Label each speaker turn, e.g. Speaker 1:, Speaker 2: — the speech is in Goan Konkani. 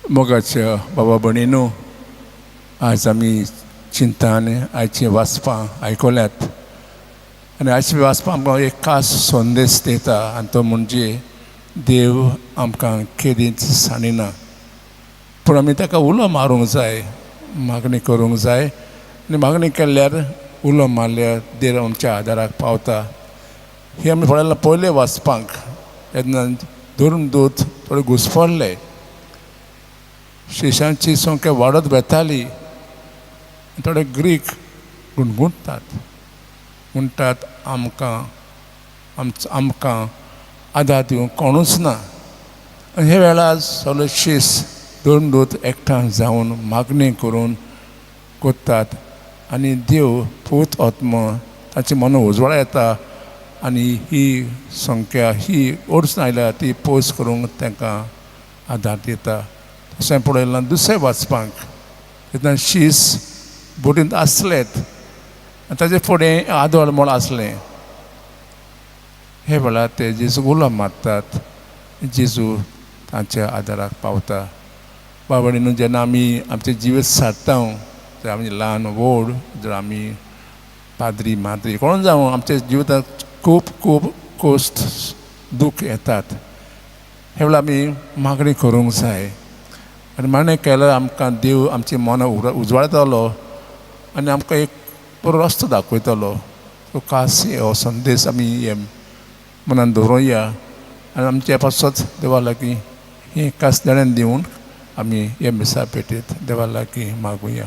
Speaker 1: मोगाच्या बाबा भयणीनो, आयज आमी चिंतान आयचीं वाचपां आयकल्यात आनी आयची वाचपां आमकां एक खास संदेश दिता आनी तो म्हणजे देव आमकां केदींच सांडिना, पूण आमी ताका उलो मारूंक जाय, मागणी करूंक जाय आनी मागणी केल्यार, उलो मारल्यार देव आमच्या आदाराक पावता. हें आमी पळयलां पयलें वाचपांक तेन्ना धर्मदूत थोडे घुसपडले, शिशांची संख्या वाडत वेताली. थोडे ग्रीक गुणगुणटात, म्हणटात, आमकां आमकां आदार दिवंक कोणूच ना. आनी हे वेळार सगळे शीस धर्मदूत एकठांय जावन मागणी करून करतात आनी देव पूत आत्मो ताचे मना उजवाडा येता आनी ही संख्या, ही अडचण आयल्या ती पयस करूंक तांकां आदार दिता. तशें पळयलां दुसरें वाचपाक, तेन्ना शीस बोटींत आसलेत आनी ताजे फुडें आदोळ म्हण आसलें. हे वेळार ते जेजूक उलो मारतात, जेजू तांच्या आदाराक पावता. बाबा न्हू, जेन्ना आमी आमचें जिवीत सारता, जर आमी ल्हान व्हड, जर आमी पाद्री माद्री कोण जावं, आमच्या जिवितांत खूब खूब कश्ट दूख येतात. हे वेळार आमी मागणी करूंक जाय आनी मागणी केल्यार आमकां देव आमची मनां उजवाडतलो आनी आमकां एक बरो रस्तो दाखयतलो. तो खास हो संदेश आमी हे मनान दवरुया आनी आमच्या पासत देवा लागीं ही खास देणें दिवन आमी हे मिसा पेटीत देवा लागीं मागुया.